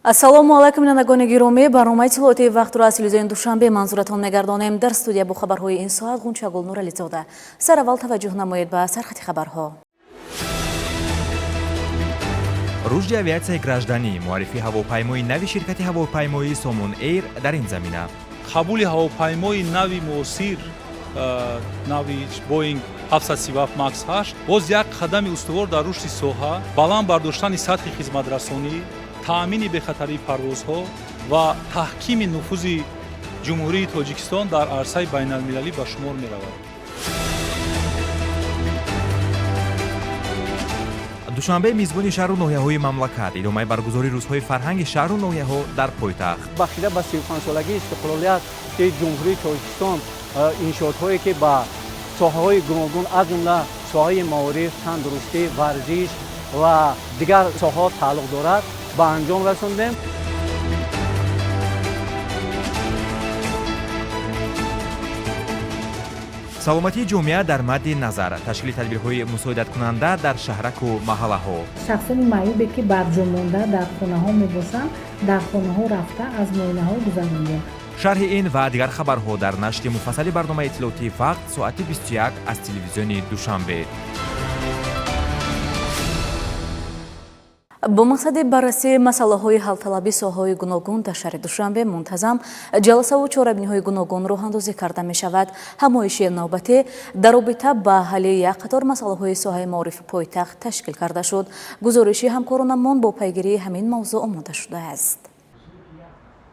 Ассалому алайкум, бинандагони гиромӣ. Барномаи иттилоотии вақтро аз телевизиони Душанбе манзуратон мегардонем. Дар студия бо хабарҳои ин соат Ғунчагул Нурализода. Сараввал таваҷҷӯҳ намоед ба сархати хабарҳо. Рушди авиатсияи гражданӣ, муаррифии ҳавопаймои нави ширкати ҳавопаймоии Сомон Эйр дар ин замина. Қабули ҳавопаймои нави муосир, нави Боинг 737 Макс 8, боз як қадами устувор дар рушди соҳа, баланд бардоштани сатҳи хизматрасонӣ, таъмини бехатарии парвозҳо ва таҳкими нуфузи Ҷумҳурии Тоҷикистон дар арсаи байналмилалӣ ба шумор меравад. Душанбе мизбони шаҳру ноҳияҳои мамлакат. Идомаи баргузории рӯзҳои фарҳанги шаҳру ноҳияҳо дар пойтахт. Бахшида ба 35-солагии истиқлолияти Ҷумҳурии Тоҷикистон, иншоотҳое ки ба соҳаҳои гуногун, аз ҷумла соҳаи маориф, тандурустӣ, варзиш ва дигар соҳаҳо тааллуқ дорад, ба анҷом расондем. Саломатии ҷомеа дар мадди назар, ташкили тадбирҳои мусоидаткунанда дар шаҳраку маҳаллаҳо. Шахсони маъюбе, ки барҷомонда дар хонаҳо мебошанд, дар хонаҳо рафта аз муоинаҳо гузарондем. Шарҳи ин ва дигар хабарҳо дар нашри муфассали барномаи иттилоотии вақт соати 21 аз телевизиони Душанбе. Бо мақсади баррасии масъалаҳои ҳалталаби соҳаҳои гуногун дар шаҳри Душанбе мунтазам ҷаласаву чорабиниҳои гуногун роҳандозӣ карда мешавад. Ҳамоиши навбатӣ дар робита ба ҳалли як қатор масъалаҳои соҳаи маорифи пойтахт ташкил карда шуд. Гузориши ҳамкоронамон бо пайгирии ҳамин мавзӯъ омода шудааст.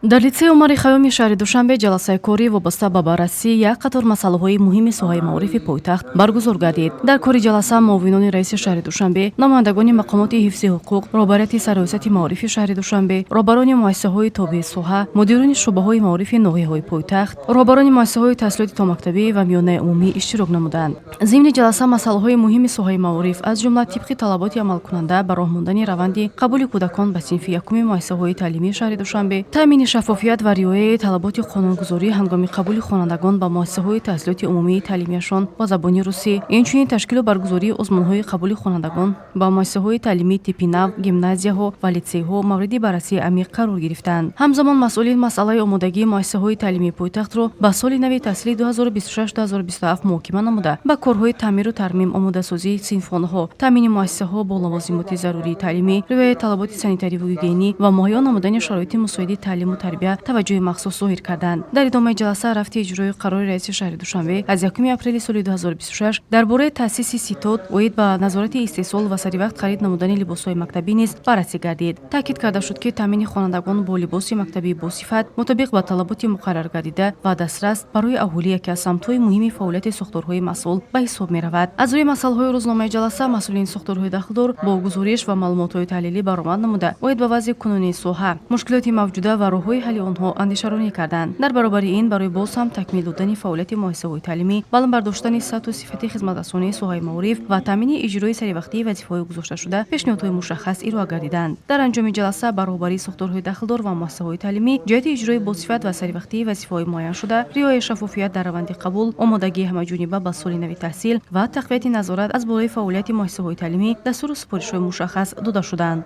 Дар литсеи Умари Хайёми шаҳри Душанбе ҷаласаи корӣ вобаста ба баррасии як қатор масъалаҳои муҳими соҳаи маорифи пойтахт баргузор гардид. Дар кори ҷаласа муовинони раиси шаҳри Душанбе, намояндагони мақомоти ҳифзи ҳуқуқ, роҳбарияти сарриёсати маорифи шаҳри Душанбе, роҳбарони муассисаҳои тобеи соҳа, мудирони шӯъбаҳои маорифи ноҳияҳои пойтахт, роҳбарони муассисаҳои таҳсилоти томактабӣ ва миёнаи умумӣ иштирок намуданд. Зимни ҷаласа масъалаҳои муҳими соҳаи маориф, аз ҷумла тибқи талаботи амалкунанда ба роҳ мондани раванди қабули кӯдакон ба синфи якуми муассисаҳои таълимии шаҳри Душанбе, таъмини шаффофият ва риояи талаботи қонунгузорӣ ҳангоми қабули хонандагон ба муассисаҳои таҳсилоти умумии таълимияшон ба забони русӣ, инчунин ташкилу баргузории озмунҳои қабули хонандагон ба муассисаҳои таълимии типи нав, гимназияҳо ва литсейҳо мавриди баррасии амиқ қарор гирифтанд. Ҳамзамон масъулин масъалаи омодагии муассисаҳои таълимии пойтахтро ба соли нави таҳсили 2026-2027 муҳокима намуда, ба корҳои таъмиру тармим, омодасозии синфхонаҳо, таъмини муассисаҳо бо лавозимоти зарурии таълимӣ, риояи талаботи санитариву гигиенӣ ва муҳайё намудани шароити мусоиди таълиму тарбия таваҷҷӯҳи махсус зоҳир карданд. Дар идомаи ҷаласа рафти иҷрои қарори раиси шаҳри Душанбе аз 1 апрели соли 2026 дар бораи таъсиси ситод оид ба назорати истеҳсол ва саривақт харид намудани либосҳои мактабӣ низ баррасӣ гардид. Таъкид карда шуд, ки таъмини хонандагон бо либоси мактабии босифат, мутобиқ ба талаботи муқаррар гардида ва дастрас барои аҳолӣ яке аз самтҳои муҳими фаъолияти сохторҳои масъул ба ҳисоб меравад. Аз рӯи масъалаҳои рӯзномаи ҷаласа масъулини сохторҳои дахлдор бо гузориш ва маълумотҳои таҳлилӣ баромад намуда, оид ба вазъи кунунии соҳа, мушкилоти мавҷуда ва роҳҳои ҳалли онҳо андешаронӣ карданд. Дар баробари ин, барои боз ҳам такмил додани фаъолияти муассисаҳои таълимӣ, баланд бардоштани сатҳу сифати хизматрасонии соҳаи маориф ва таъмини иҷрои саривақтии вазифаҳои гузошташуда пешниҳодҳои мушаххас ироа гардиданд. Дар анҷоми ҷаласа ба роҳбарии сохторҳои дахлдор ва муассисаҳои таълимӣ ҷиҳати иҷрои босифат ва саривақтии вазифаҳои муайяншуда, риояи шаффофият дар раванди қабул, омодагии ҳамаҷониба ба соли нави таҳсил ва тақвияти назорат аз болои фаъолияти муассисаҳои таълимӣ дастуру супоришҳои мушаххас дода шуданд.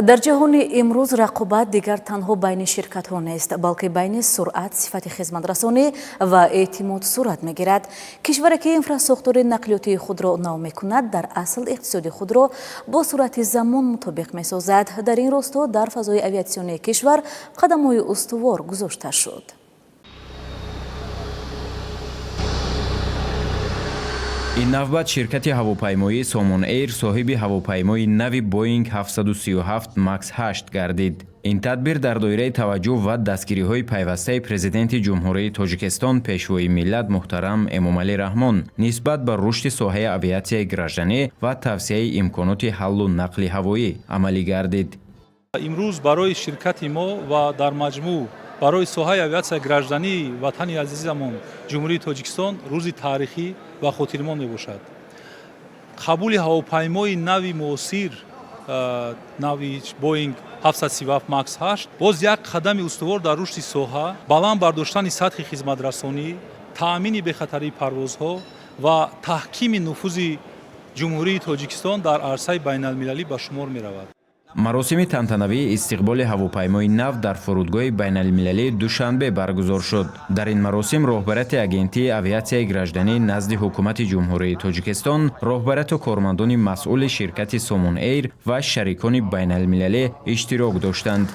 Дар ҷаҳони имрӯз рақобат дигар танҳо байни ширкатҳо нест, балки байни суръат, сифати хизматрасонӣ ва эътимод сурат мегирад. Кишваре, ки инфрасохтори нақлиётии худро нав мекунад, дар асл иқтисоди худро бо суръати замон мутобиқ месозад. Дар ин росто дар фазои авиатсионии кишвар қадамҳои устувор гузошта шуд. Ин навбат ширкати ҳавопаймоии Сомон Эйр соҳиби ҳавопаймои нави Боинг 737 Макс 8 гардид. Ин тадбир дар доираи таваҷҷӯҳ ва дастгириҳои пайвастаи Президенти Ҷумҳурии Тоҷикистон, Пешвои миллат муҳтарам Эмомалӣ Раҳмон нисбат ба рушди соҳаи авиатсияи гражданӣ ва тавсеаи имконоти ҳаллу нақли ҳавоӣ амалӣ гардид. Имрӯз барои ширкати мо ва дар маҷмӯъ барои соҳаи авиатсияи граждании ватани азизамон Ҷумҳурии Тоҷикистон рӯзи таърихӣ ва хотирмон мебошад. Қабули ҳавопаймои нави муосир, нави Боинг 737 Макс 8, боз як қадами устувор дар рушди соҳа, баланд бардоштани сатҳи хизматрасонӣ, таъмини бехатарии парвозҳо ва таҳкими нуфузи Ҷумҳурии Тоҷикистон дар арсаи байналмилалӣ ба шумор меравад. Маросими тантанавии истиқболи ҳавопаймои нав дар фурудгоҳи байналмилалии Душанбе баргузор шуд. Дар ин маросим роҳбарияти Агентии авиатсияи гражданӣ назди Ҳукумати Ҷумҳурии Тоҷикистон, роҳбарияту кормандони масъули ширкати Сомон Эйр ва шарикони байналмилалӣ иштирок доштанд.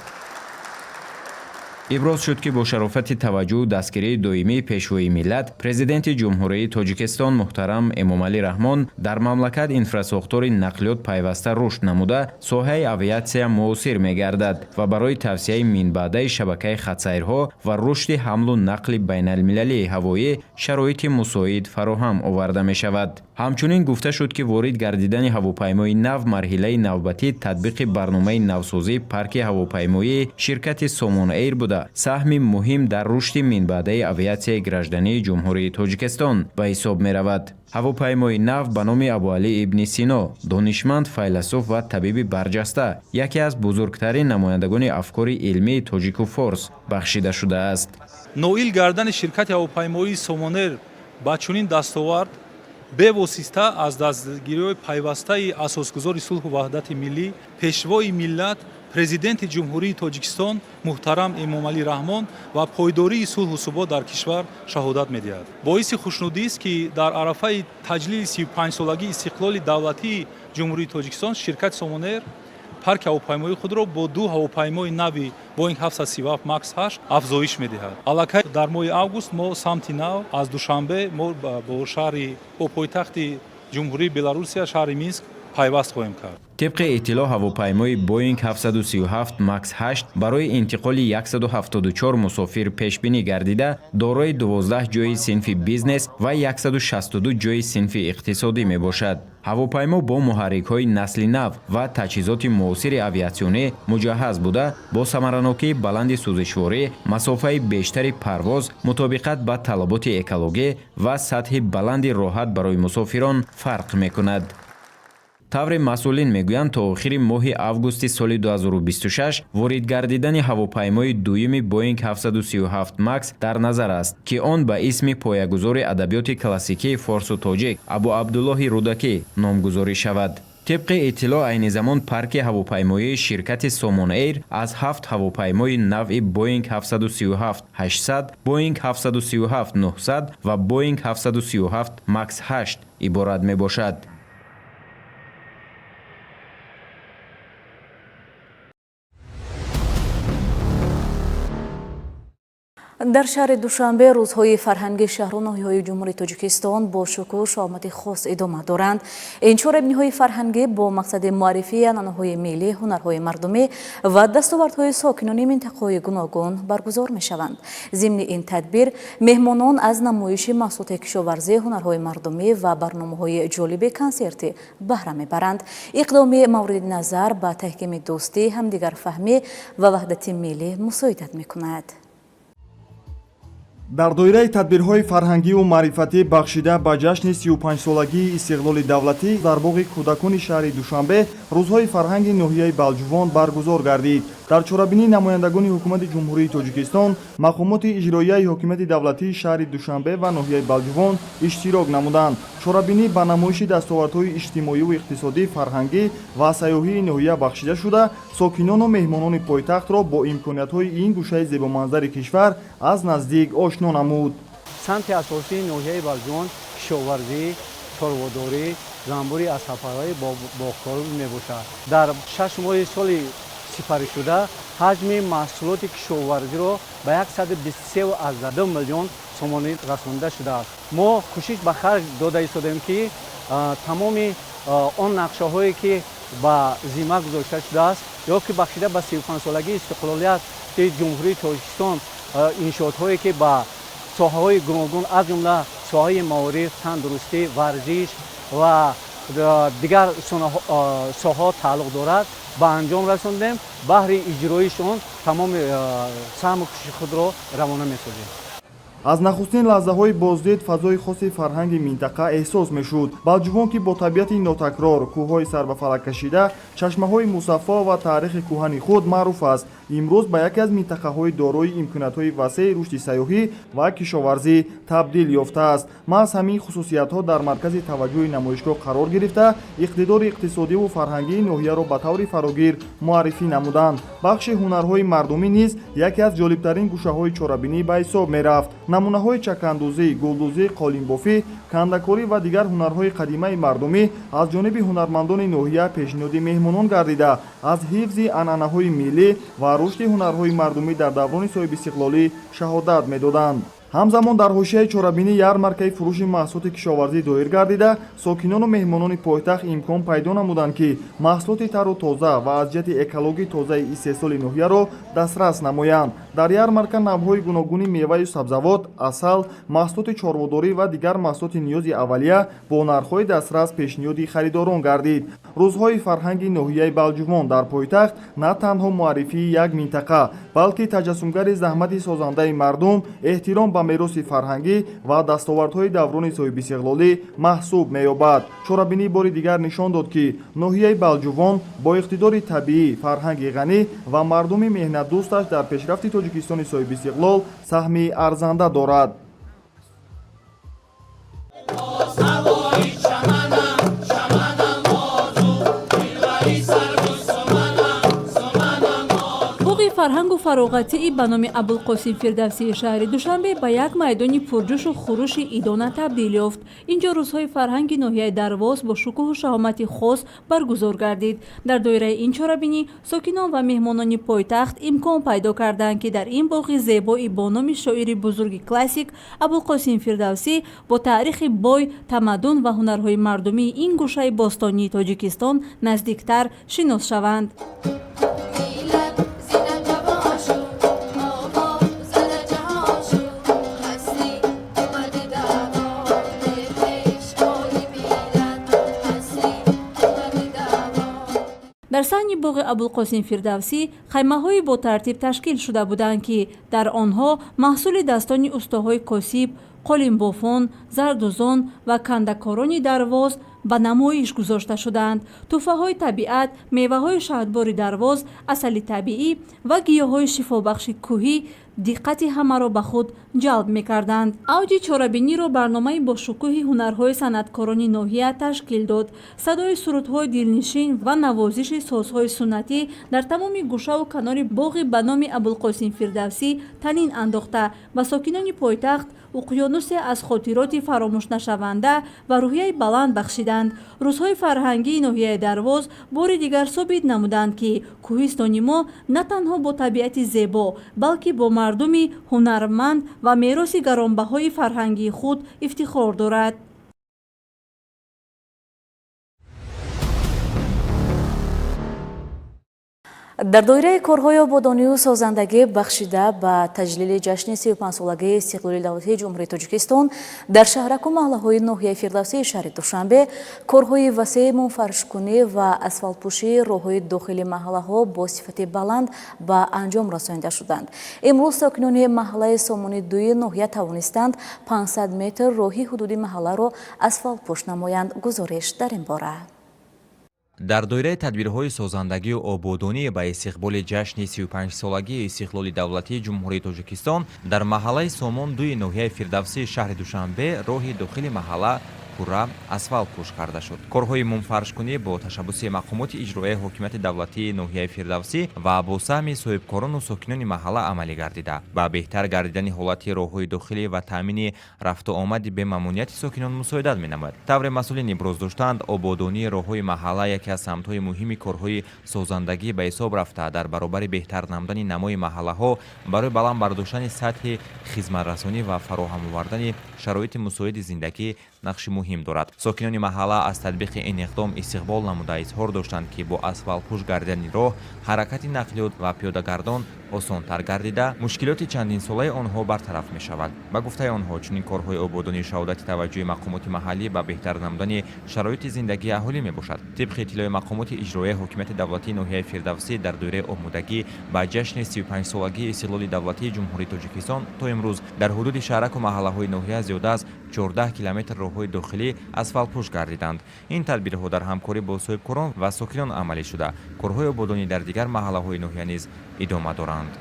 Иброз шуд, ки бо шарофати таваҷҷӯҳу дастгирии доимии Пешвои миллат, Президенти Ҷумҳурии Тоҷикистон муҳтарам Эмомалӣ Раҳмон, дар мамлакат инфрасохтори нақлиёт пайваста рушд намуда, соҳаи авиатсия муосир мегардад ва барои тавсеаи минбаъдаи шабакаи хатсайрҳо ва рушди ҳамлу нақли байналмилалии ҳавоӣ шароити мусоид фароҳам оварда мешавад. Ҳамчунин гуфта шуд, ки ворид гардидани ҳавопаймои нав марҳилаи навбатии татбиқи барномаи навсозии парки ҳавопаймоии ширкати Сомон Эйр буда, саҳми муҳим дар рушди минбаъдаи авиатсияи граждании Ҷумҳурии Тоҷикистон ба ҳисоб меравад. Ҳавопаймои нав ба номи Абуалӣ ибни Сино, донишманд, файласуф ва табиби барҷаста, яке аз бузургтарин намояндагони афкори илмии тоҷику форс бахшида шудааст. Ноил гардани ширкати ҳавопаймоии Сомонэйр ба чунин дастовард бевосита аз дастгириҳои пайвастаи асосгузори сулҳу ваҳдати миллӣ, Пешвои миллат, Президенти Ҷумҳурии Тоҷикистон муҳтарам Эмомалӣ Раҳмон ва пойдории сулҳу субот дар кишвар шаҳодат медиҳад. Боиси хушнудист, ки дар арафаи таҷлили 35-солагии истиқлоли давлатии Ҷумҳурии Тоҷикистон ширкати Сомонэйр парки ҳавопаймоии худро бо ду ҳавопаймои нави Боинг 737 Макс 8 афзоиш медиҳад. Аллакай дар моҳи август мо самти нав аз Душанбе мо бо шаҳри, бо пойтахти Ҷумҳурии Беларусия, шаҳри Минск пайваст хоҳем кард. Тибқи иттилоъ, ҳавопаймои Боинг 737 Макс 8 барои интиқоли 174 мусофир пешбинӣ гардида, дорои 12 ҷойи синфи бизнес ва 162 ҷойи синфи иқтисодӣ мебошад. Ҳавопаймо бо муҳаррикҳои насли нав ва таҷҳизоти муосири авиатсионӣ муҷаҳҳаз буда, бо самаранокии баланди сӯзишворӣ, масофаи бештари парвоз, мутобиқат ба талаботи экологӣ ва сатҳи баланди роҳат барои мусофирон фарқ мекунад. Тавре масъулин мегӯянд, то охири моҳи августи соли 2026 ворид гардидани ҳавопаймои дуюми Боинг 737 Макс дар назар аст, ки он ба исми поягузори адабиёти классикии форсу тоҷик Абу Абдуллоҳи Рӯдакӣ номгузорӣ шавад. Тибқи иттилоъ, айни замон парки ҳавопаймоии ширкати Сомон Эйр аз ҳафт ҳавопаймои навъи Боинг 737 800, Боинг 737 900 ва Боинг 737 Макс 8 иборат мебошад. Дар шаҳри Душанбе рӯзҳои фарҳанги шаҳру ноҳияҳои Ҷумҳурии Тоҷикистон бо шукӯҳу шаҳомати хос идома доранд. Ин чорабиниҳои фарҳангӣ бо мақсади муаррифии анъанаҳои миллӣ, ҳунарҳои мардумӣ ва дастовардҳои сокинони минтақаҳои гуногун баргузор мешаванд. Зимни ин тадбир меҳмонон аз намоиши маҳсулоти кишоварзӣ, ҳунарҳои мардумӣ ва барномаҳои ҷолиби консертӣ баҳра мебаранд. Иқдоми мавриди назар ба таҳкими дӯстӣ, ҳамдигарфаҳмӣ ва ваҳдати миллӣ мусоидат мекунад. Дар доираи тадбирҳои фарҳангиву маърифатӣ, бахшида ба ҷашни 35-солагии истиқлоли давлатӣ, дар боғи кӯдакони шаҳри Душанбе рӯзҳои фарҳанги ноҳияи Балҷувон баргузор гардид. Дар чорабинӣ намояндагони Ҳукумати Ҷумҳурии Тоҷикистон, мақомоти иҷроияи ҳокимияти давлатии шаҳри Душанбе ва ноҳияи Балҷувон иштирок намуданд. Чорабинӣ ба намоиши дастовардҳои иҷтимоиву иқтисодӣ, фарҳангӣ ва сайёҳии ноҳия бахшида шуда, сокинону меҳмонони пойтахтро бо имкониятҳои ин гӯшаи зебоманзари кишвар аз наздик ошно намуд. Самти асосии ноҳияи Балҷувон кишоварзӣ, чорводорӣ, занбури асалпарварӣ, боғкорӣ мебошад. Дар 6 моҳи соли сипаришуда ҳаҷми маҳсулоти кишоварзиро ба 123,2 миллион сомонӣ расонида шудааст. Мо кӯшиш ба харҷ дода истодаем, ки тамоми он нақшаҳое, ки ба зимма гузошта шудааст ё ки бахшида ба 35-солагии истиқлолияти Ҷумҳурии Тоҷикистон иншоотҳое, ки ба соҳаҳои гуногун, аз ҷумла соҳаи маориф, тандурустӣ, варзиш ва дигар соҳаҳо тааллуқ дорад, ба анҷом расондем, баҳри иҷроишон тамоми саҳму кӯшиши худро равона месозем. Аз нахустин лаҳзаҳои боздид фазои хоси фарҳанги минтақа эҳсос мешуд. Балҷувон, ки бо табиати нотакрор, кӯҳҳои сарбафалак кашида, чашмаҳои мусаффо ва таърихи кӯҳани худ маъруф аст, имрӯз ба яке аз минтақаҳои дорои имкониятҳои васеи рушди сайёҳӣ ва кишоварзӣ табдил ёфтааст. Маҳз ҳамин хусусиятҳо дар маркази таваҷҷӯҳи намоишгоҳ қарор гирифта, иқтидори иқтисодиву фарҳангии ноҳияро ба таври фарогир муаррифӣ намуданд. Бахши ҳунарҳои мардумӣ низ яке аз ҷолибтарин гӯшаҳои чорабинӣ ба ҳисоб мерафт. Намунаҳои чакандӯзӣ, гулдӯзӣ, қолинбофӣ, кандакорӣ ва дигар ҳунарҳои қадимаи мардумӣ аз ҷониби ҳунармандони ноҳия пешниҳоди меҳмонон гардида, аз ҳифзи анъанаҳои миллӣ ва рушди ҳунарҳои мардумӣ дар даврони соҳибистиқлолӣ шаҳодат медоданд. Ҳамзамон дар ҳошияи чорабинӣ ярмаркаи фурӯши маҳсулоти кишоварзӣ доир гардида, сокинону меҳмонони пойтахт имкон пайдо намуданд, ки маҳсулоти тару тоза ва аз ҷиҳати экологӣ тозаи истеҳсоли ноҳияро дастрас намоянд. Дар ярмарка навъҳои гуногуни меваю сабзавот, асал, маҳсулоти чорводорӣ ва дигар маҳсулоти ниёзи аввалия бо нархҳои дастрас пешниҳоди харидорон гардид. Рӯзҳои фарҳанги ноҳияи Балҷувон дар пойтахт на танҳо муаррифии як минтақа, балки таҷассумгари заҳмати созандаи мардум, эҳтиром ба мероси фарҳангӣ ва дастовардҳои даврони соҳибистиқлолӣ маҳсуб меёбад. Чорабинӣ бори дигар нишон дод, ки ноҳияи Балҷувон бо иқтидори табиӣ, фарҳанги ғанӣ ва мардуми меҳнатдӯсташ дар пешрафти Тоҷикистони соҳибистиқлол саҳми арзанда дорад. Фарҳангу фароғатии ба номи Абулқосим Фирдавсии шаҳри Душанбе ба як майдони пурҷӯшу хурӯши идона табдил ёфт. Инҷо рӯзҳои фарҳанги ноҳияи Дарвоз бо шукӯҳу шаҳомати хос баргузор гардид. Дар доираи ин чорабинӣ сокинон ва меҳмонони пойтахт имкон пайдо карданд, ки дар ин боғи зебои бо номи шоири бузурги классик Абулқосим Фирдавсӣ бо таърихи бой, тамаддун ва ҳунарҳои мардумии ин гӯшаи бостонии Тоҷикистон наздиктар шинос шаванд. Дар саҳни боғи Абулқосим Фирдавсӣ хаймаҳои ботартиб ташкил шуда буданд, ки дар онҳо маҳсули дастони устоҳои косиб, қолинбофон, зардӯзон ва кандакорони Дарвоз ба намоиш гузошта шудаанд. Тӯҳфаҳои табиат, меваҳои шаҳдбори Дарвоз, асали табиӣ ва гиёҳҳои шифобахши кӯҳӣ диққати ҳамаро ба худ ҷалб мекарданд. Авҷи чорабиниро барномаи бошукӯҳи ҳунарҳои санъаткорони ноҳия ташкил дод. Садои сурудҳои дилнишин ва навозиши созҳои суннатӣ дар тамоми гӯшаву канори боғи ба номи Абулқосим Фирдавсӣ танин андохта, ба сокинони пойтахт уқёнусе аз хотироти фаромӯшнашаванда ва рӯҳияи баланд бахшиданд. Рӯзҳои фарҳангии ноҳияи Дарвоз бори дигар собит намуданд, ки кӯҳистони мо на танҳо бо табиати зебо, балки бо мардуми ҳунарманд ва мероси гаронбаҳои фарҳангии худ ифтихор дорад. Дар доираи корҳои ободонию созандагӣ бахшида ба таҷлили ҷашни 35-солагии истиқлоли давлатии Ҷумҳурии Тоҷикистон дар шаҳраку маҳаллаҳои ноҳияи Фирдавсии шаҳри Душанбе корҳои васеи мунфаршкунӣ ва асфалтпӯшии роҳҳои дохили маҳаллаҳо бо сифати баланд ба анҷом расонида шуданд. Имрӯз сокинони маҳаллаи Сомони дуи ноҳия тавонистанд 500 метр роҳи ҳудуди маҳалларо асфалтпӯш намоянд. Гузориш дар ин бора. Дар доираи тадбирҳои созандагию ободонӣ ба истиқболи ҷашни 35-солагии истиқлоли давлатии Ҷумҳурии Тоҷикистон дар маҳаллаи Сомон дуи ноҳияи Фирдавсии шаҳри Душанбе роҳи дохили маҳалла пурра асфалтпӯш карда шуд. Корҳои мунфаршкунӣ бо ташаббуси мақомоти иҷроияи ҳокимияти давлатии ноҳияи Фирдавсӣ ва бо саҳми соҳибкорону сокинони маҳалла амалӣ гардида, ба беҳтар гардидани ҳолати роҳҳои дохилӣ ва таъмини рафту омади бемамониати сокинон мусоидат менамояд. Тавре масъулин иброз доштанд, ободонии роҳҳои маҳалла яке аз самтҳои муҳими корҳои созандагӣ ба ҳисоб рафта, дар баробари беҳтар намудани намои маҳаллаҳо барои баланд бардоштани сатҳи хизматрасонӣ ва фароҳам овардани шароити мусоиди зиндагӣ нақши муҳим дорад. Сокинони маҳалла аз татбиқи ин иқдом истиқбол намуда изҳор доштанд, ки бо асфалтпӯш гардидани роҳ ҳаракати нақлиёт ва пиёдагардон Осонтар гардида, мушкилоти чандинсолаи онҳо бартараф мешавад. Ба гуфтаи онҳо, чунин корҳои ободонӣ шаҳодати таваҷҷӯҳи мақомоти маҳаллӣ ба беҳтар намудани шароити зиндагии аҳолӣ мебошад. Тибқи иттилои мақомоти иҷроияи ҳокимияти давлатии ноҳияи Фирдавсӣ, дар доираи омодагӣ ба ҷашни 35-солагии истиқлоли давлатии Ҷумҳурии Тоҷикистон то имрӯз дар ҳудуди шаҳраку маҳаллаҳои ноҳия зиёда аз 14 километр роҳҳои дохилӣ асфалтпӯш гардиданд. Ин тадбирҳо дар ҳамкорӣ бо соҳибкорон ва сокинон амалӣ шуда, корҳои ободонӣ дар дигар маҳаллаҳои ноҳия низ идома доранд.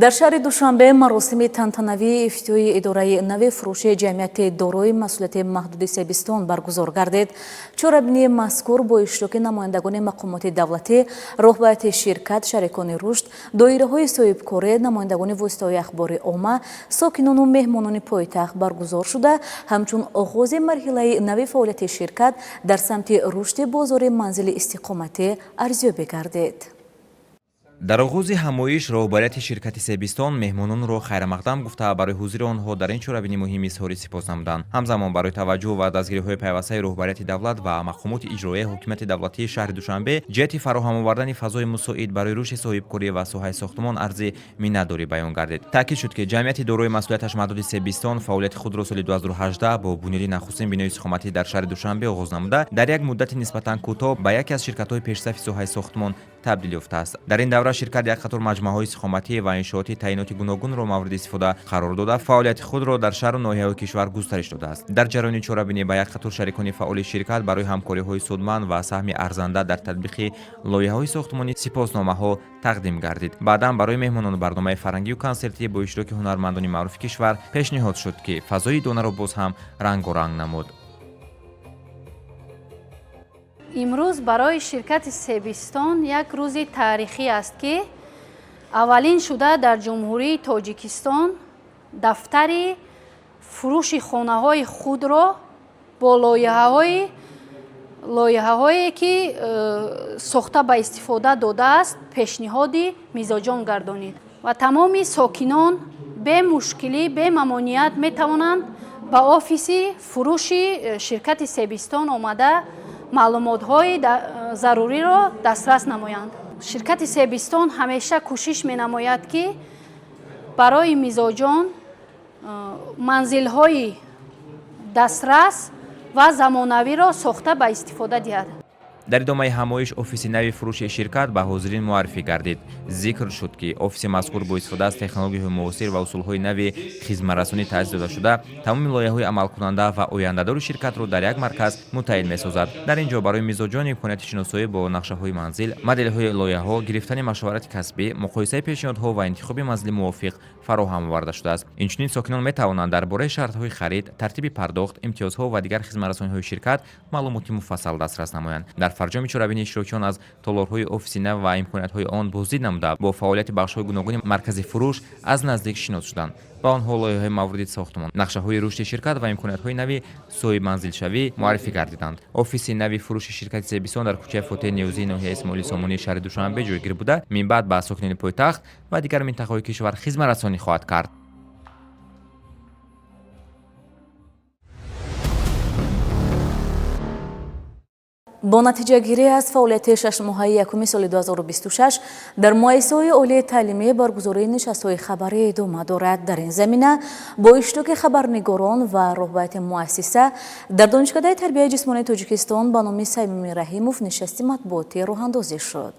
Дар шаҳри Душанбе маросими тантанавии ифтитоҳи идораи нави фурӯши ҷамъияти дорои масъулияти маҳдуди Себистон баргузор гардид. Чорабинии мазкур бо иштироки намояндагони мақомоти давлатӣ, роҳбарияти ширкат, шарикони рушд, доираҳои соҳибкорӣ, намояндагони воситаҳои ахбори омма, сокинону меҳмонони пойтахт баргузор шуда, ҳамчун оғози марҳилаи нави фаъолияти ширкат дар самти рушди бозори манзили истиқоматӣ арзёбӣ гардид. Дар оғози ҳамоиш роҳбарияти ширкати Себистон меҳмононро хайрамақдам гуфта, барои ҳузури онҳо дар ин чорабини муҳим изҳори сипос намуданд. Ҳамзамон барои таваҷҷӯҳ ва дастгириҳои пайвастаи роҳбарияти давлат ва мақомоти иҷроияи ҳокимияти давлатии шаҳри Душанбе ҷиҳати фароҳам овардани фазои мусоид барои рушди соҳибкорӣ ва соҳаи сохтмон арзи миннатдорӣ баён гардид. Таъкид шуд, ки ҷамъияти дорои масъулияташ маҳдуди Себистон фаъолияти худро соли 2018 бо бунёди нахустин бинои истиқоматӣ дар шаҳри Душанбе оғоз намуда, дар як муддати нисбатан кӯтоҳ ба яке аз ширкатҳои пешсафи соҳаи сохтмон табдил ёфтааст. Дар ин давра ширкат як қатор маҷмӯаҳои истиқоматӣ ва иншооти таъиноти гуногунро мавриди истифода қарор дода, фаъолияти худро дар шаҳру ноҳияҳои кишвар густариш додааст. Дар ҷараёни чорабинӣ ба як қатор шарикони фаъоли ширкат барои ҳамкориҳои судманд ва саҳми арзанда дар татбиқи лоиҳаҳои сохтмонӣ сипосномаҳо тақдим гардид. Баъдан барои меҳмонон барномаи фарҳангию консертӣ бо иштироки ҳунармандони маъруфи кишвар пешниҳод шуд, ки фазои донаро боз ҳам рангоранг намуд. Имрӯз барои ширкати Себистон як рӯзи таърихӣ аст, ки аввалин шуда дар Ҷумҳурии Тоҷикистон дафтари фурӯши хонаҳои худро бо лоиҳаҳое ки сохта ба истифода додааст, пешниҳоди мизоҷон гардонид ва тамоми сокинон бемушкилӣ, бемамоният метавонанд ба офиси фурӯши ширкати Себистон омада маълумотҳои заруриро дастрас намоянд. Ширкати Себистон ҳамеша кӯшиш менамояд, ки барои мизоҷон манзилҳои дастрас ва замонавиро сохта ба истифода диҳад. Дар идомаи ҳамоиш офиси нави фурӯши ширкат ба ҳозирин муаррифӣ гардид. Зикр шуд, ки офиси мазкур бо истифода аз технологияҳои муосир ва усулҳои нави хизматрасонӣ таъсис дода шуда, тамоми лоиҳаҳои амалкунанда ва ояндадори ширкатро дар як марказ муттаҳид месозад. Дар ин ҷо барои мизоҷон имконияти шиносоӣ бо нақшаҳои манзил, моделҳои лоиҳаҳо, гирифтани машварати касбӣ, муқоисаи пешниҳодҳо ва интихоби манзили мувофиқ фароҳам оварда шудааст. Инчунин сокинон метавонанд дар бораи шартҳои харид, тартиби пардохт, имтиёзҳо ва дигар хизматрасониҳои ширкат маълумоти муфассал дастрас намоянд. Дар фарҷоми чорабинӣ иштирокчиён аз толорҳои офиси нав ва имкониятҳои он боздид намуда, бо фаъолияти бахшҳои гуногуни маркази фурӯш аз наздик шинос шуданд. Ба онҳо лоиҳаҳои мавриди сохтмон, нақшаҳои рушди ширкат ва имкониятҳои нави соҳибманзилшавӣ муаррифӣ гардиданд. Офиси нави фурӯши ширкати Себистон дар кӯчаи Фотеҳи Ниёзии ноҳияи Исмоили Сомонии шаҳри Душанбе ҷойгир буда, минбаъд ба сокинони пойтахт ва дигар минтақаҳои кишвар хизматрасонӣ хоҳад кард. Бо натиҷагирӣ аз фаъолияти шашмоҳаи якуми соли 2026 дар муассисаҳои олии таълимӣ баргузории нишастҳои хабарӣ идома дорад. Дар ин замина бо иштироки хабарнигорон ва роҳбарияти муассиса дар Донишкадаи тарбияи ҷисмонии Тоҷикистон ба номи Саймумин Раҳимов нишасти матбуотӣ роҳандозӣ шуд.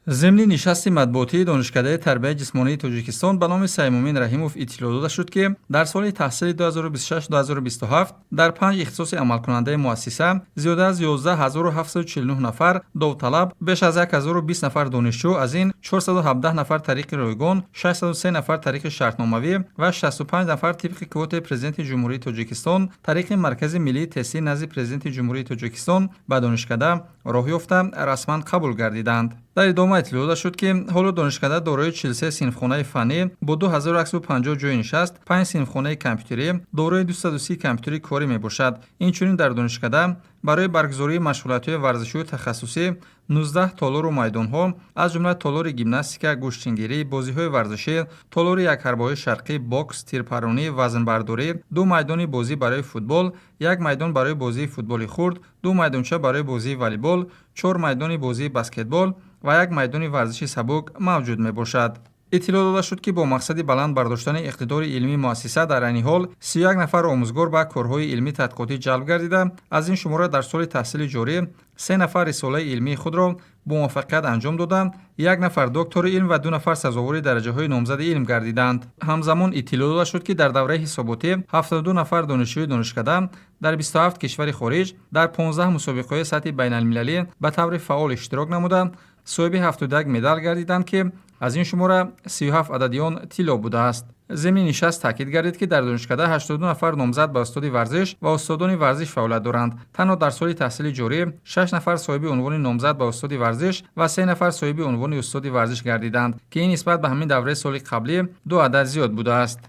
Зимни нишасти матбуотии Донишкадаи тарбияи ҷисмонии Тоҷикистон ба номи Саймумин Раҳимов иттилоъ дода шуд, ки дар соли таҳсили 2026-2027 дар панҷ ихтисоси амалкунандаи муассиса зиёда аз 11749 нафар довталаб, беш аз 1020 нафар донишҷӯ, аз ин 417 нафар тариқи ройгон, 603 нафар тариқи шартномавӣ ва 65 нафар тибқи квотаи Президенти Ҷумҳурии Тоҷикистон тариқи Маркази миллии тестӣ назди Президенти Ҷумҳурии Тоҷикистон ба донишкада роҳ ёфта расман қабул гардиданд. Дар идома иттилоъ дода шуд, ки ҳоло донишкада дорои 43 синфхонаи фаннӣ бо 2150 ҷойи нишаст, 5 синфхонаи компютерӣ, дорои 230 компютери корӣ мебошад. Инчунин дар донишкада барои баргузории машғулиятҳои варзишию тахассусӣ 19 толору майдонҳо, аз ҷумла толори гимнастика, гӯштингирӣ, бозиҳои варзишӣ, толори якҳарбаҳои шарқӣ, бокс, тирпаронӣ, вазнбардорӣ, 2 майдони бозӣ барои футбол, 1 майдон барои бозии футболи хурд, 2 майдонча барои бозии волейбол, 4 майдони бозии баскетбол ва 1 майдони варзиши сабук мавҷуд мебошад. Иттилоъ дода шуд, ки бо мақсади баланд бардоштани иқтидори илмии муассиса дар айни ҳол 31 нафар омӯзгор ба корҳои илмӣ тадқиқотӣ ҷалб гардида, аз ин шумора дар соли таҳсили ҷорӣ 3 нафар рисолаи илмии худро бо муваффақият анҷом дода, 1 нафар доктори илм ва 2 нафар сазовори дараҷаҳои номзади илм гардиданд. Ҳамзамон иттилоъ дода шуд, ки дар давраи ҳисоботӣ 72 нафар донишҷӯи донишкада дар 27 кишвари хориҷ дар 15 мусобиқаҳои сатҳи байналмилалӣ ба таври фаъол иштирок намуда, соҳиби 71 медал гардиданд, ки аз ин шумора 37 адади он тилло будааст. Зимни нишаст таъкид гардид, ки дар донишкада 82 нафар номзад ба устоди варзиш ва устодони варзиш фаъолият доранд. Танҳо дар соли таҳсили ҷорӣ 6 нафар соҳиби унвони номзад ба устоди варзиш ва 3 нафар соҳиби унвони устоди варзиш гардиданд, ки ин нисбат ба ҳамин давраи соли қаблӣ 2 адад зиёд будааст.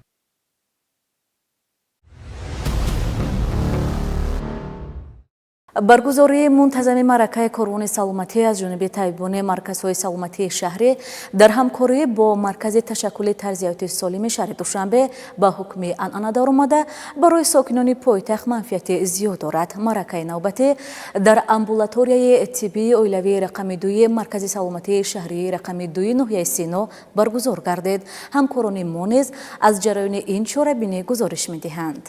Баргузории мунтазами маъракаи корвони саломатӣ аз ҷониби табибони марказҳои саломатии шаҳрӣ дар ҳамкорӣ бо маркази ташаккули тарзи ҳаёти солими шаҳри Душанбе ба ҳукми анъана даромада барои сокинони пойтахт манфиати зиёд дорад. Маъракаи навбатӣ дар амбулаторияи тиббии оилавии рақами 2 маркази саломатии шаҳрии рақами 2 ноҳияи Сино баргузор гардид. Ҳамкорони мо низ аз ҷараёни ин чорабинӣ гузориш медиҳанд.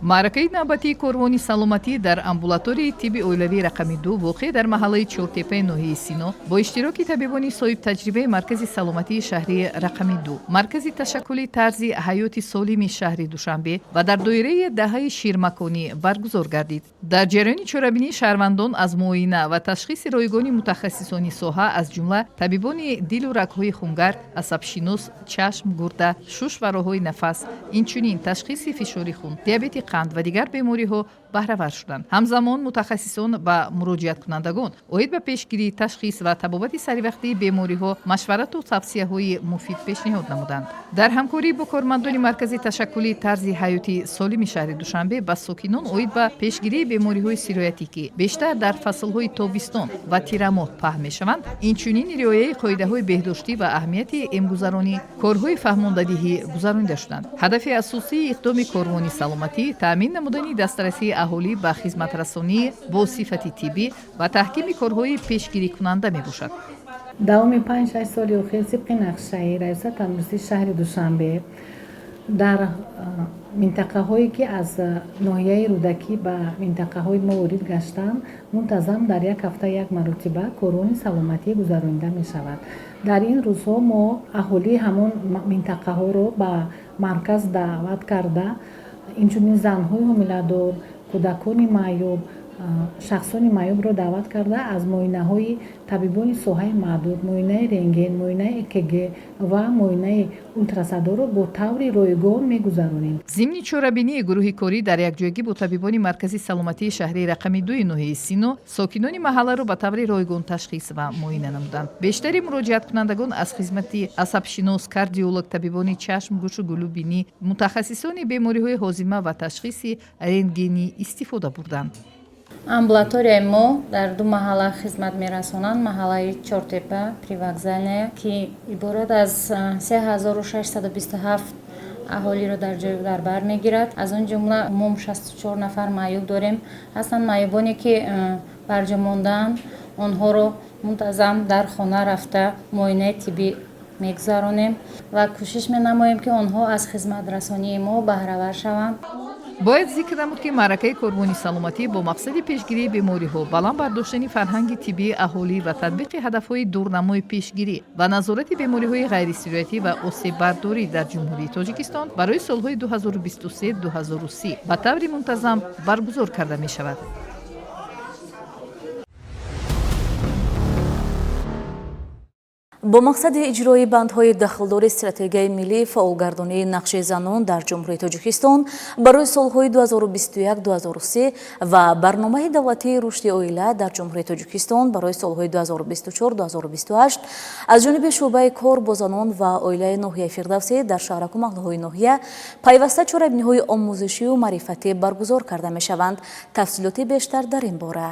Маъракаи навбатии корвони саломатӣ дар амбулаторияи тибби оилавии рақами 2 воқеъ дар маҳаллаи Чортепаи ноҳияи Сино бо иштироки табибони соҳибтаҷрибаи маркази саломатии шаҳрии рақами 2, маркази ташаккули тарзи ҳаёти солими шаҳри Душанбе ва дар доираи даҳаи ширмаконӣ баргузор гардид. Дар ҷараёни чорабинӣ шаҳрвандон аз муоина ва ташхиси ройгони мутахассисони соҳа, аз ҷумла табибони дилу рагҳои хунгард, асабшинос, чашм, гурда, шуш ва роҳҳои нафас, инчунин ташхиси фишори хун, диабети қанд ва дигар бемориҳо баҳравар шуданд. Ҳамзамон мутахассисон ба муроҷиаткунандагон оид ба пешгирӣ, ташхис ва табобати саривақтии бемориҳо машварату тавсияҳои муфид пешниҳод намуданд. Дар ҳамкорӣ бо кормандони маркази ташаккули тарзи ҳаёти солими шаҳри Душанбе ба сокинон оид ба пешгирии бемориҳои сироятӣ, ки бештар дар фаслҳои тобистон ва тирамоҳ паҳн мешаванд, инчунин риояи қоидаҳои беҳдоштӣ ва аҳамияти эмгузаронӣ корҳои фаҳмондадиҳӣ гузаронида шуданд. Ҳадафи асосии иқдоми корвони саломатӣ таъмин намудани дастрасии аҳолӣ ба хизматрасонӣ бо сифати тиббӣ ва таҳкими корҳои пешгирикунанда мебошад. Давоми 5-6 соли охир тибқи нақшаи раёсати тандурустии шаҳри Душанбе дар минтақаҳое ки аз ноҳияи Рӯдакӣ ба минтақаҳои мо ворид гаштанд, мунтазам дар як ҳафта як маротиба корвони саломатӣ гузаронида мешавад. Дар ин рӯзҳо мо аҳолии ҳамон минтақаҳоро ба марказ даъват карда, инчунин занҳои ҳомиладор, кӯдакони маъюб, шахсони маъюбро даъват карда, аз муоинаҳои табибони соҳаи маъдуд, муоинаи рентген, муоинаи ЭКГ ва муоинаи ултрасадоро бо таври ройгон мегузаронем. Зимни чорабинии гурӯҳи корӣ дар якҷоягӣ бо табибони маркази саломатии шаҳрии рақами 2 ноҳияи Сино сокинони маҳалларо ба таври ройгон ташхис ва муоина намуданд. Бештари муроҷиаткунандагон аз хизмати асабшинос, кардиолог, табибони чашм, гӯшу гулӯ, бинӣ, мутахассисони бемориҳои ҳозима ва ташхиси рентгенӣ истифода бурданд. Амбулаторияи мо дар ду маҳалла хизмат мерасонанд. Маҳаллаи Чортепа, Привокзальная, ки иборат аз 3627 аҳолиро дар ҷой дар бар мегирад. Аз он ҷумла умум 64 нафар маъюб дорем. Ҳастанд маъюбоне, ки барҷо мондаанд, онҳоро мунтазам дар хона рафта муоинаи тиббӣ мегузаронем ва кӯшиш менамоем, ки онҳо аз хизматрасонии мо баҳравар шаванд. Бояд зикр намуд, ки маъракаи корвони саломатӣ бо мақсади пешгирии бемориҳо, баланд бардоштани фарҳанги тиббии аҳолӣ ва татбиқи ҳадафҳои дурнамои пешгирӣ ва назорати бемориҳои ғайрисироятӣ ва осеббардорӣ дар Ҷумҳурии Тоҷикистон барои солҳои 2023-2030 ба таври мунтазам баргузор карда мешавад. Бо мақсади иҷрои бандҳои дахлдори стратегияи миллии фаъолгардонии нақши занон дар Ҷумҳурии Тоҷикистон барои солҳои 2021-2030 ва барномаи давлатии рушди оила дар Ҷумҳурии Тоҷикистон барои солҳои 2024-2028 аз ҷониби шӯъбаи кор бо занон ва оилаи ноҳияи Фирдавсӣ дар шаҳраку маҳаллаҳои ноҳия пайваста чорабиниҳои омӯзишию маърифатӣ баргузор карда мешаванд. Тафсилоти бештар дар ин бора.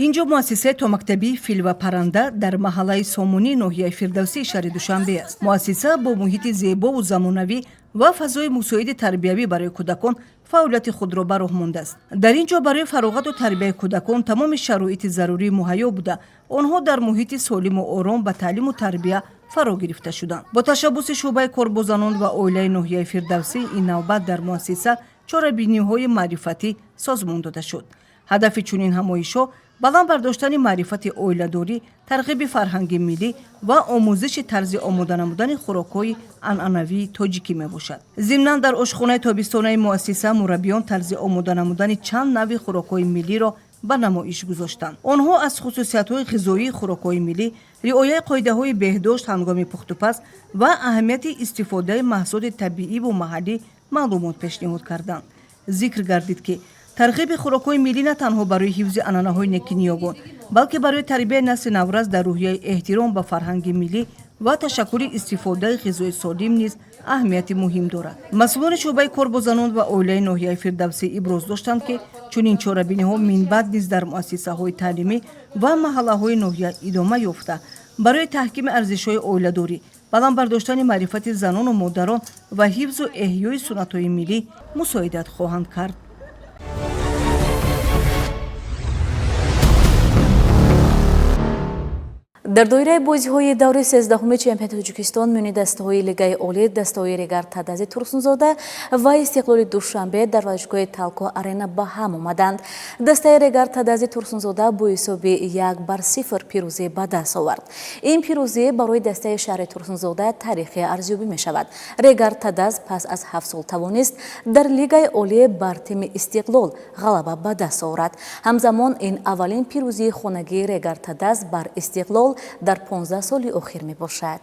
Ин ҷо муассисаи томактабии «Фил ва парранда» дар маҳаллаи Сомонии ноҳияи Фирдавсии шаҳри Душанбе аст. Муассиса бо муҳити зебову замонавӣ ва фазои мусоиди тарбиявӣ барои кӯдакон фаъолияти худро ба роҳ мондааст. Дар ин ҷо барои фароғату тарбияи кӯдакон тамоми шароити зарурӣ муҳайё буда, онҳо дар муҳити солиму ором ба таълиму тарбия фаро гирифта шуданд. Бо ташаббуси шӯъбаи кор бо занон ва оилаи ноҳияи Фирдавсӣ ин навбат дар муассиса чорабиниҳои маърифатӣ созмон дода шуд. Ҳадафи чунин ҳамоишҳо баланд бардоштани маърифати оиладорӣ, тарғиби фарҳанги миллӣ ва омӯзиши тарзи омода намудани хӯрокҳои анъанавии тоҷикӣ мебошад. Зимнан, дар ошхонаи тобистонаи муассиса мураббиён тарзи омода намудани чанд навъи хӯрокҳои миллиро ба намоиш гузоштанд. Онҳо аз хусусиятҳои ғизоии хӯрокҳои миллӣ, риояи қоидаҳои беҳдошт ҳангоми пухтупаз ва аҳамияти истифодаи маҳсулоти табииву маҳаллӣ маълумот пешниҳод карданд. Зикр гардид, ки тарғиби хӯрокҳои миллӣ на танҳо барои ҳифзи анъанаҳои неки ниёгон, балки барои тарбияи насли наврас дар рӯҳияи эҳтиром ба фарҳанги миллӣ ва ташаккули истифодаи ғизои солим низ аҳамияти муҳим дорад. Масъулони шӯъбаи кор бо занон ва оилаи ноҳияи Фирдавсӣ иброз доштанд, ки чунин чорабиниҳо минбаъд низ дар муассисаҳои таълимӣ ва маҳаллаҳои ноҳия идома ёфта, барои таҳкими арзишҳои оиладорӣ, баланд бардоштани маърифати занону модарон ва ҳифзу эҳёи суннатҳои миллӣ мусоидат хоҳанд кард. Дар доираи бозиҳои даври 13-уми чемпионати Тоҷикистон миёни дастаҳои Лигаи Олӣ, дастаҳои Регар Тадази Турсунзода ва Истиқлоли Душанбе дар варзишгоҳи Талко Арена ба ҳам омаданд. Дастаи Регар Тадази Турсунзода бо ҳисоби 1-0 пирӯзӣ ба даст овард. Ин пирӯзӣ барои дастаи шаҳри Турсунзода таърихӣ арзёбӣ мешавад. Регар Тадаз пас аз 7 сол тавонист дар Лигаи Олӣ бар тими Истиқлол ғалаба ба даст овард. Ҳамзамон, ин аввалин пирӯзии хонагии Регар Тадаз бар Истиқлол дар 15 соли охир мебошад.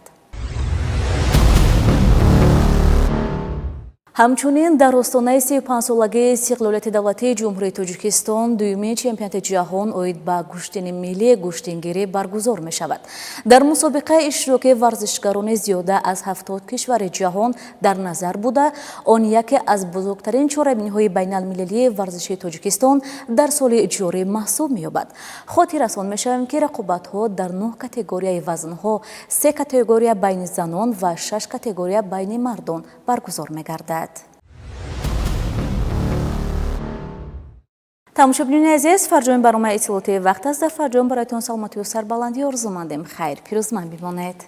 Ҳамчунин, дар остонаи 35-солагии истиқлолияти давлатии Ҷумҳурии Тоҷикистон дуюмин чемпионати ҷаҳон оид ба гӯштини миллӣ гӯштингирӣ баргузор мешавад. Дар мусобиқа иштироки варзишгарони зиёда аз 70 кишвари ҷаҳон дар назар буда, он яке аз бузургтарин чорабиниҳои байналмилалии варзиши Тоҷикистон дар соли ҷорӣ маҳсуб меёбад. Хотиррасон мешавем, ки рақобатҳо дар 9 категорияи вазнҳо, се категория байни занон ва шаш категория байни мардон баргузор мегардад. Тамошобинони азиз, фарҷоми барномаи иттилоотии вақт аст. Дар фарҷом бароятон саломатию сарбаландӣ орзумандем. Хайр, пирӯзманд бимонед.